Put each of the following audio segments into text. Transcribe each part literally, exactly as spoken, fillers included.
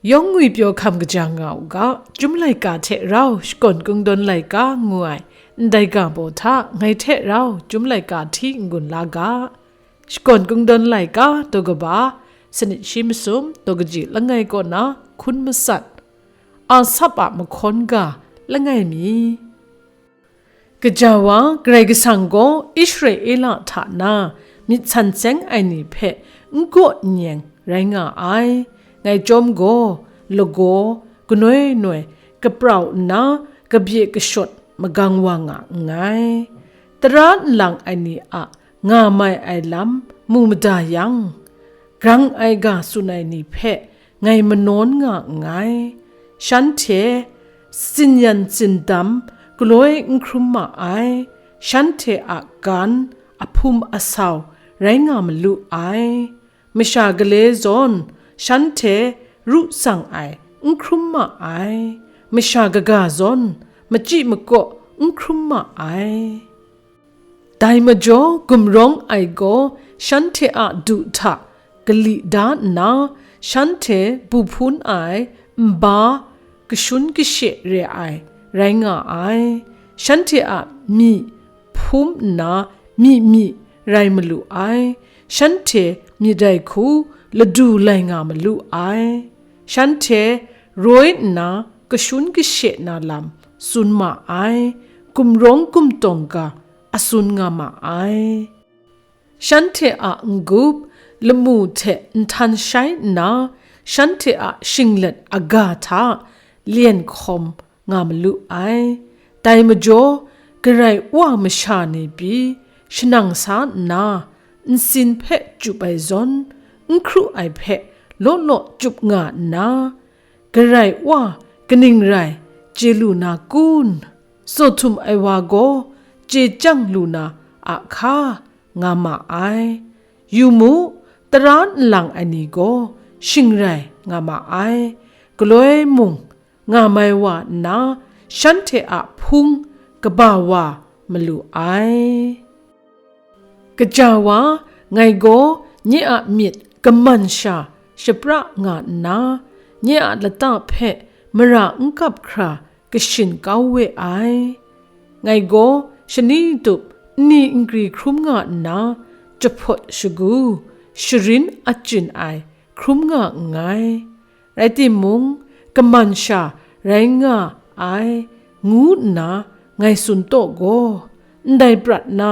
Yawng ngwipyaw hkam kaja nga u ga, Chyum laika hte rau Shakawn Kungdawn laika ngu ai ndai ga baw hta ngai hte rau Chyum laika hti n-gun la ga. Shakawn Kungdawn laika daw kaba, sanit shi masum, daw kaji langai kaw na hkun masat, asap a mahkawn ga langai mi. Kaja wa, Karai Kasang gaw Israela hta na myit san seng ai ni hpe n gaw n yeng rai nga ai. Ngai chyawm gaw, lagaw, kanoi noi, kaprau nna kabye kashawt magang wa nga nngai. Tara nlang ai ni a nga mai ai lam mu mada yang, grang ai ga tsun ai ni hpe ngai manawn nga nngai. Shanhte tsin-yan tsindam galoi n hkrum ma ai, shanhte a gan ahpum asau rai nga malu ai. Masha gale zawn shanhte ru tsang ai n hkrum ma ai, masha kaga zawn machyi makaw n hkrum ma ai. Dai majaw gumrawng ai gaw shanhte a du hta kali da nna, shanhte bu hpun ai nba kashun kashe re ai rai nga ai. Shanhte a myi hpum nna myi myi rai malu ai. Shanhte myit ai hku ladu lai nga malu ai. Shanhte roi nna kashun kashe na lam tsun ma ai. Gumrawng gumtawng ga a tsun nga ma ai. Shanhte a n-gup lamu hte nhtan shai nna, shanhte a shinglet aga hta lyen hkawm nga malu ai. Dai majaw, Karai Wa masha ni pyi shanang sa nna, nsin hpe chyup ai zawn, n hkru ai hpe law law chyup nga nna, Karai Wa kaning rai chye lu na kun? Tsaw htum ai wa gaw chye chyang lu na a hka nga ma ai. Yu mu, tara nlang ai ni gaw shing rai nga ma ai. Galoi mung nga mai wa nna, shanhte a hpung kaba wa malu ai. Kaja wa, ngai gaw nye a myit kaman sha shapra nga nna, nye a lata hpe mara n kap hkra kashin kau we ai. Ngai gaw shani tup nni nkri hkrum nga nna, jahpawt shagu, sharin achyin ai hkrum nga nngai. Rai timung, kaman sha rai nga ai, ngu nna ngai tsun taw gaw, ndai prat na,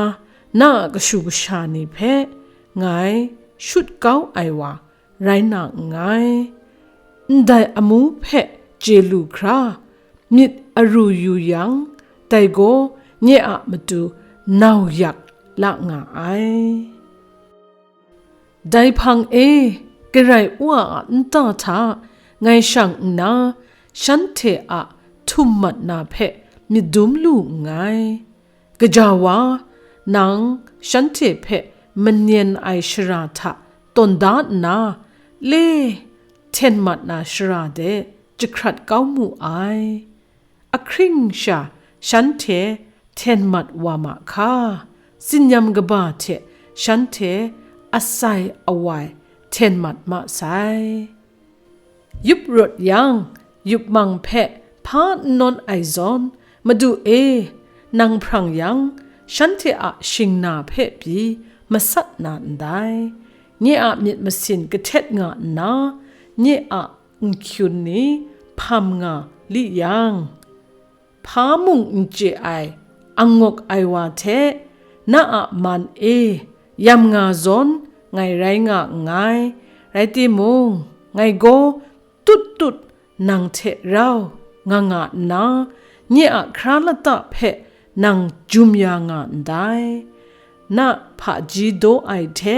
na a kashu kasha ni hpe ngai shut kau ai wa rai na nngai. Ndai amu hpe chye lu hkra, myit aru yu yang, dai gaw nye a matu nau yak la nga ai. Dai hpang e, Karai Wa a nta hta ngai shang nna, shanhte a htum mat na hpe myit dum lu nngai. Gaja wa, nang shanhte hpe manyen ai shara hta tawn da nna, le hten mat na shara de jahkrat kau mu ai. Ahkring sha shanhte hten mat wa ma hka, tsin-yam kaba hte shanhte asai awai hten mat ma sai. Yup rawt yang, yup mang hpe hpa n nawn ai zawn, Madu e, nang hprang yang, shanhte a shingna hpe pyi masat na ndai. Nye a myit masin kahtet nga nna, nye a n-hkyun ni hpam nga li yang, hpa mung n chye ai, angawk ai wa hte na a man e yam nga zawn ngai rai nga nngai. Rai timung, ngai gaw tut tut nang hte rau nga nga nna, nye a hkra lata hpe nang jum ya nga ndai. Na hpaji daw ai hte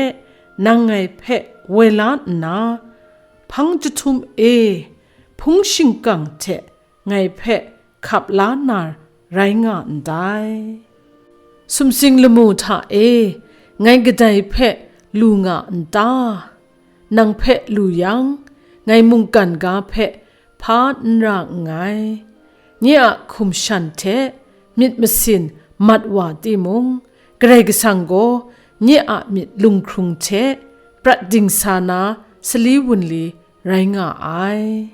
nang ngai hpe woi la nna, hpang jahtum e hpung shingkang hte ngai hpe hkap la na rai nga ndai. Sumsing lamu hta e, ngai kadai hpe lu nga n ta? Nang hpe lu yang, ngai mungkan ga hpe hpa n ra nngai. Nye a hkum shan hte myit masin mat wa timung, Karai Kasang gaw nye a myit lunghkrung hte prat dingsa na sali wunli rai nga ai.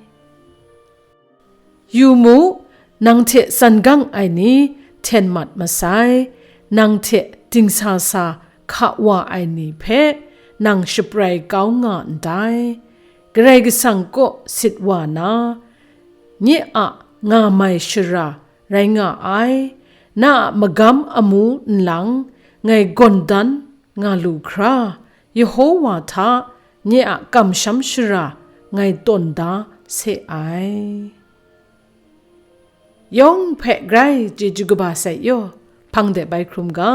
Yu mu, nang hte tsan gang ai ni hten mat masai, nang hte dingsa sa hka wa ai ni hpe nang shaprai kau nga ndai. Karai Kasang kaw sit wa na, nye a nga mai shara rai nga ai, na a magam amu nlang ngai gawn dan nga lu hkra, Yehowa hta nye a kamsham shara ngai tawn da se ai. Yawng hpe grai chyeju kaba sai yaw, hpang de bai hkrum ga.